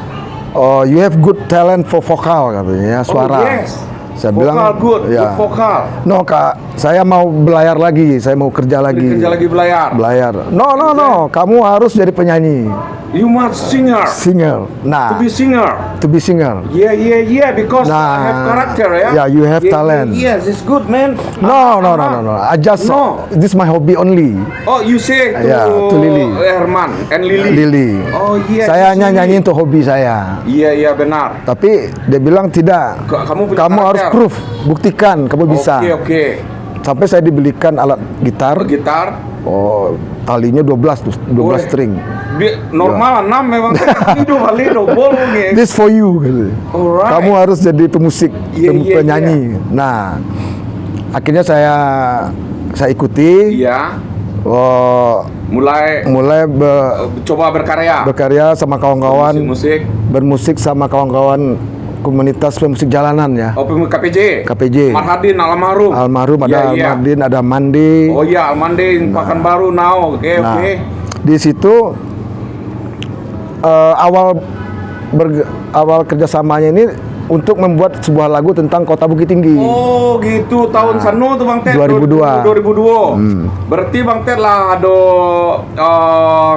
"Oh, you have good talent for vocal," katanya, ya, suara. Oh, yes. Saya bilang, "Vokal good, ya, good vokal." "No, Kak, saya mau belayar lagi, saya mau kerja lagi." Kerja lagi belayar. Belayar. "No, no, no, kamu harus jadi penyanyi." You must singer. Singer. Nah. To be singer. To be singer. Yeah, yeah, yeah, because I have character, ya. Nah. Yeah, you have talent. Yeah, yes, it's good, man. No, no, no, no, no. I just, no. This is my hobby only. Oh, you say to, yeah, to Lili. Herman and Lili. Lili. Oh, iya, saya hanya nyanyi untuk hobi saya. Iya, iya, benar. Tapi dia bilang, "Tidak. Ka-, kamu punya karakter. Kamu harus proof, buktikan kamu bisa." Oke, oke. Sampai saya dibelikan alat gitar. Gitar. Oh, talinya dua belas tuh, dua belas string. Weh, dia normal enam memang. Ini dua kali double nih. "This for you," gitu. Alright. "Kamu harus jadi pemusik, iya, pem-, iya, penyanyi." Nah, akhirnya saya, saya ikuti. Iya. Oh, mulai, mulai be-, coba berkarya. Berkarya sama kawan-kawan. Musik, musik. Bermusik sama kawan-kawan komunitas pemusik jalanan, ya. Oh, pem-, K P J. K P J. Marhadin almarhum. Almarhum, ada, iya, iya. Almardin, ada Mande. Oh iya, Almandin, nah. Pekanbaru now. Oke, nah, oke. Di situ, eh, awal berge-, awal kerjasamanya ini untuk membuat sebuah lagu tentang Kota Bukittinggi. Oh, gitu. Tahun, nah, sano tuh, Bang Ted, dua ribu dua. Dua ribu dua. Hmm. Berarti Bang Ted lah ado, eh,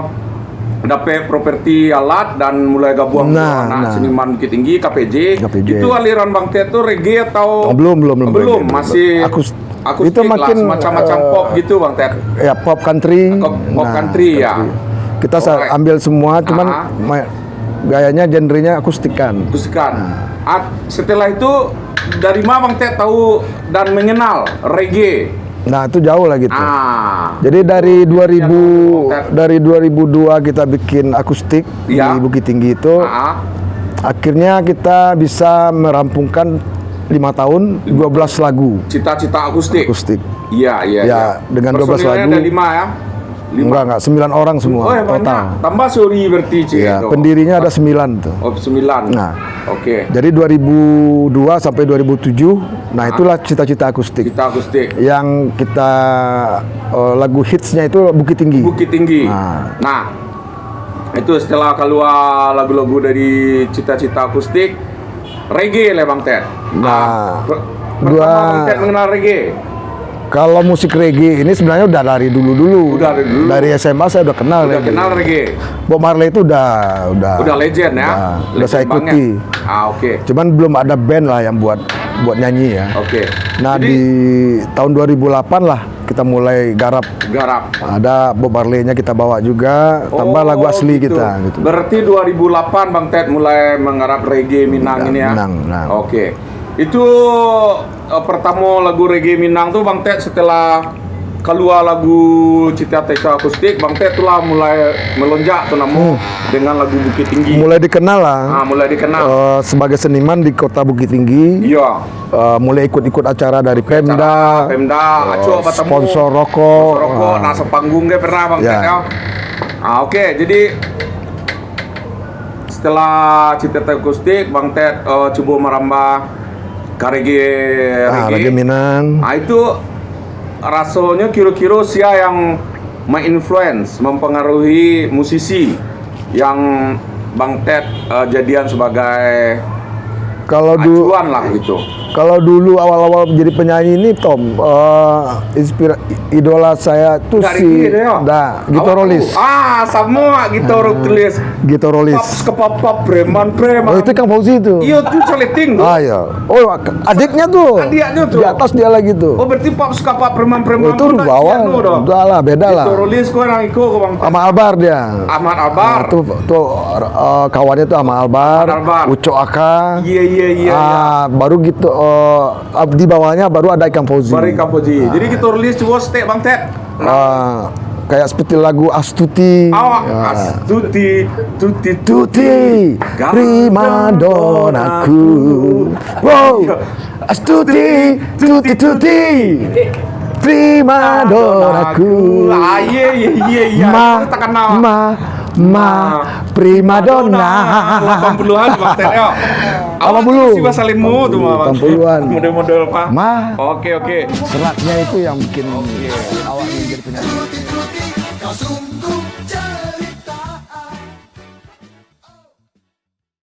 dapek properti alat dan mulai gabuang Nah, jo anak nah. seniman Bukittinggi, K P J. K P J. Itu aliran Bang Ted tu reggae atau Oh, belum, belum, belum Belum, reggae, belum. masih Akus-, akustik itu lah, makin, semacam-macam eh, pop gitu, Bang Ted. Ya, pop country. Pop, pop Nah, country, ya. country. Kita sa-, Alright. ambil semua, cuman Ah. ma-, gayanya, genrenya akustikan. Akustikan. Ah, setelah itu, dari mana Bang Ted tahu dan mengenal reggae? Nah, itu jauh lah gitu. Ah. Jadi dari dua ribu, Bang Ted. dari dua ribu dua kita bikin akustik Ya. di Bukittinggi itu. Ah. Akhirnya kita bisa merampungkan lima tahun, dua belas lagu Cita-cita akustik. akustik. Iya, iya, Ya, iya. dengan dua belas Personilnya lagu. ada lima, ya? Lima. Enggak, enggak. Sembilan orang semua, Oh, ya, total. banyak. Tambah Suri berarti, Cik, Ya, itu. pendirinya ada sembilan tuh. Oh, sembilan. Nah. Oke. Jadi dua ribu dua sampai dua ribu tujuh, nah, Ah. itulah Cita-cita Akustik. Cita Akustik. Yang kita, eh, lagu hitsnya itu Bukittinggi. Bukittinggi. Nah. Nah, itu setelah keluar lagu-lagu dari Cita-cita Akustik, reggae lah, Bang Ted. Nah, Ah, per-, pertama dua Bang Ted mengenal reggae? Kalau musik reggae ini sebenarnya udah dari dulu-dulu. Udah dari dulu. Dari S M A saya udah kenal Udah reggae. kenal reggae. Bob Marley itu udah, udah, Udah legend, ya? udah, udah Legend saya ikuti. banget. Ah, oke. Cuman belum ada band lah yang buat, buat nyanyi ya. Oke. Nah, Jadi di tahun dua ribu delapan lah kita mulai garap. Garap. Ada Bob Marley-nya kita bawa juga, tambah Oh, lagu asli gitu. kita gitu. Berarti dua ribu delapan Bang Ted mulai menggarap reggae Minang Ya, ini ya? Minang, nah. Oke. Itu, eh, pertama lagu reggae Minang tu Bang Ted setelah keluar lagu Cita Tesa Akustik, Bang Ted tu lah mulai melonjak tu namo Hmm. dengan lagu Bukittinggi. Mulai dikenal lah. Ah, mulai dikenal. Eh, sebagai seniman di Kota Bukittinggi. Iya. Eh, mulai ikut-ikut acara dari Pemda, Acara Pemda, eh, acok batamu. sponsor rokok. Sponsor rokok, Ah. nak sepanggung ke pernah Bang Ya. Ted ya? Ah, oke, jadi setelah Cita Tesa Akustik, Bang Ted, eh, cubo merambah ka reggae, Ah, reggae. reggae Minang. Ah, itu rasonyo kiro-kiro sia yang menginfluence, mempengaruhi musisi yang Bang Ted, eh, jadian sebagai Kalau du-, acuan lah gitu. kalau dulu awal-awal jadi penyanyi ni, Tom, eh, inspira-, idola saya tu Dari si, dia, ya? dah, Gito Awak Rolis. tahu? Ah, sama Gito Ah, Rolis. Gito Rolis. Pop, skepop, pop, preman, preman. Oh, itu Ikang Fauzi tu. Iya, tu celeting tu. Ah, iya. Oh, ak-, adiknya tu. Adiknya tu. Di atas dia lagi tu. Oh, berarti pop, skepop, preman, preman Oh, itu pun di tak bawah. kian tu dah. Udah lah, beda lah. Gito Rolis kau orang iko kau Bang. Ahmad Albar dia. Ahmad Albar. Ah, tu, tu, eh, kawannya tu Ahmad Albar, Ahmad Albar. Ucok Aka. Iya, iya, iya, iya. Ah, baru gitu, eh, di bawahnya baru ada Ikang Fauzi. Baru Ikang Fauzi. Ah. Jadi Gito Rolis cubo stek Bang Ted. Ah, kayak seperti lagu Astuti. Awak Ya. Astuti, Tuti, Tuti, Tuti, primadonaku. Wow. Astuti, Tuti, Tuti, primadonaku. Ah, iya, iya, iya, iya. Ma, Itu terkenal. ma, ma, primadona. Lapan puluhan, Bang Ted, yo. Lapan puluh. Awak masih bahasa limo tu, Bang. Lapan puluhan. Model-model apa? Ma. Oke, oke. Seratnya itu yang bikin Oke. awak ingin jadi penyanyi.